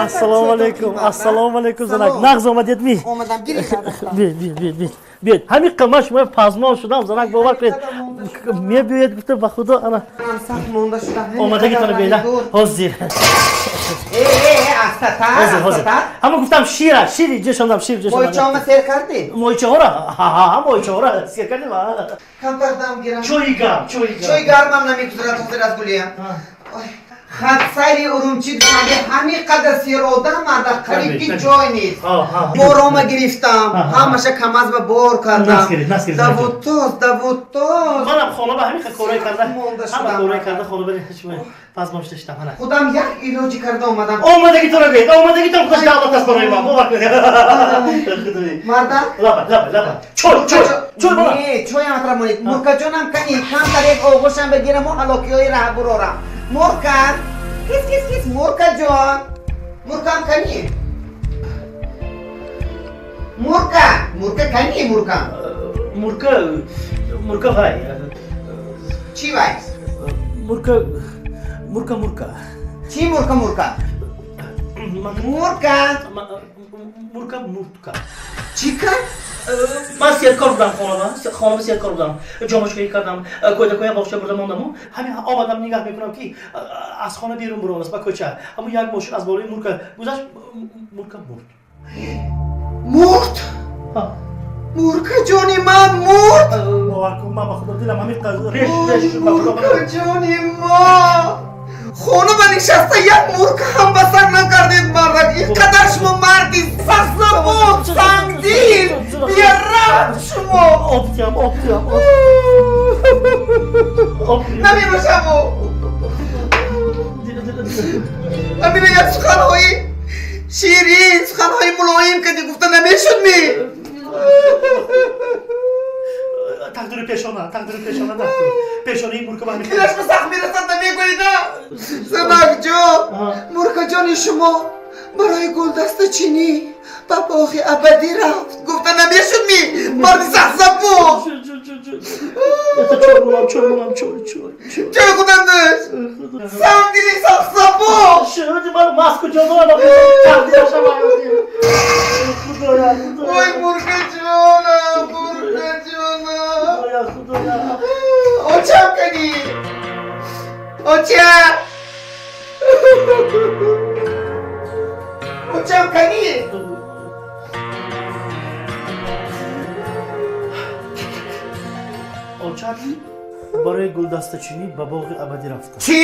Ассалому алайкум, ассалому алайкум, занак. Нағз омадед ми? Омадам, гирифт. Биед, биед, биед, биед. Биед. Ҳамин қимат шумо пазмон шудам, занак, бовар кунед. Мебиёед гуфта ба худо ана. Сахт монда шудам. Омадагитон бела. Ҳозир. Э, э, астатар, Ҳозир, ҳозир. Ҳама гуфтам шира, шири ҷешондам, шир ҷешондам. Мойчаома сер кардӣ? Мойчаҳоро? Ҳа, ҳа, мойчаҳоро сер кардем. Камтар дам гирам. Чойи гарм, чойи гарм. Чойи гармам намегузарад ҳозир аз гулиям. Хатсайри Урумчи, Душанбе ҳамин қадар серодам, марда, қариб ки ҷой нест. Борома гирифтам, ҳамаша КамАЗ ба бор кардам. Давудтоз, давудтоз. Манам хона ба ҳамин корое карда, ҳама корое карда, хона ба пазмон шиштам ҳана. Худам як илоҷӣ карда омадам. Омадагитонро гӯед, омадагитон худаш давлат аст барои ман, бовар кунед. Марда? Лаба, лаба, лаба. Чой, чой, чой бора. Не, чоям атра монед. Муркаҷонам кани, камтар як оғӯшам бигираму ҳалокиҳои раҳ бурорам. Мурка! Кис, кис, кис, Муркаҷон! Муркам кани? Мурка! Мурка кани, муркам? Мурка, мурка вай. Чӣ вай? Мурка, мурка, мурка. Чӣ мурка, мурка? Мурка! Мурка, мурка. Чӣ кард? Ман серкор будам хонама, хонама серкор будам. Ҷомашкӯӣ кардам, кӯдакоя боғча бурда мондаму ҳамин омадам, нигаҳ мекунам, ки аз хона берун буромаст ба кӯча. Ҳамун як мошин аз болои мурка гузашт, мурка мурд. Мурд? Мурка ҷони ман мурд? Бовар кун, ман ба худо дилам ҳамин реш реш шуд ба худо. Мурка ҷони ман! Хона ба нишаста як мурка ҳам ба сар накардед, мардак. Ин қадар шумо марди сахтзабон, сангдил, бераҳм шумо. Обтиям, обтиям. Намебошаму. Амина, як суханҳои ширин, суханҳои мулоим кади гуфта намешуд ми? Тақдири пешона, тақдири пешона, тақдир. Пешонаи мурка ба ҳамин. Дилаш ба сахт мерасад, намегӯед, а? Занакҷон, муркаҷони шумо барои гулдастачинӣ ба боғи абадӣ рафт. Гуфта намешуд ми? Марди сахтзабон. Чой мулам, чой мулам, чой, чой, чой. Чой худам дӯст. Сангдили сахтзабон. Шуди ман мас куҷо дорам? Тақдирашам. Худоя, худоя. Ой, муркаҷонам, муркаҷонам. Худоя, худоя. Очам кани? Оча! Очам кани? Очат барои гулдастачинӣ ба боғи абадӣ рафта. Чӣ?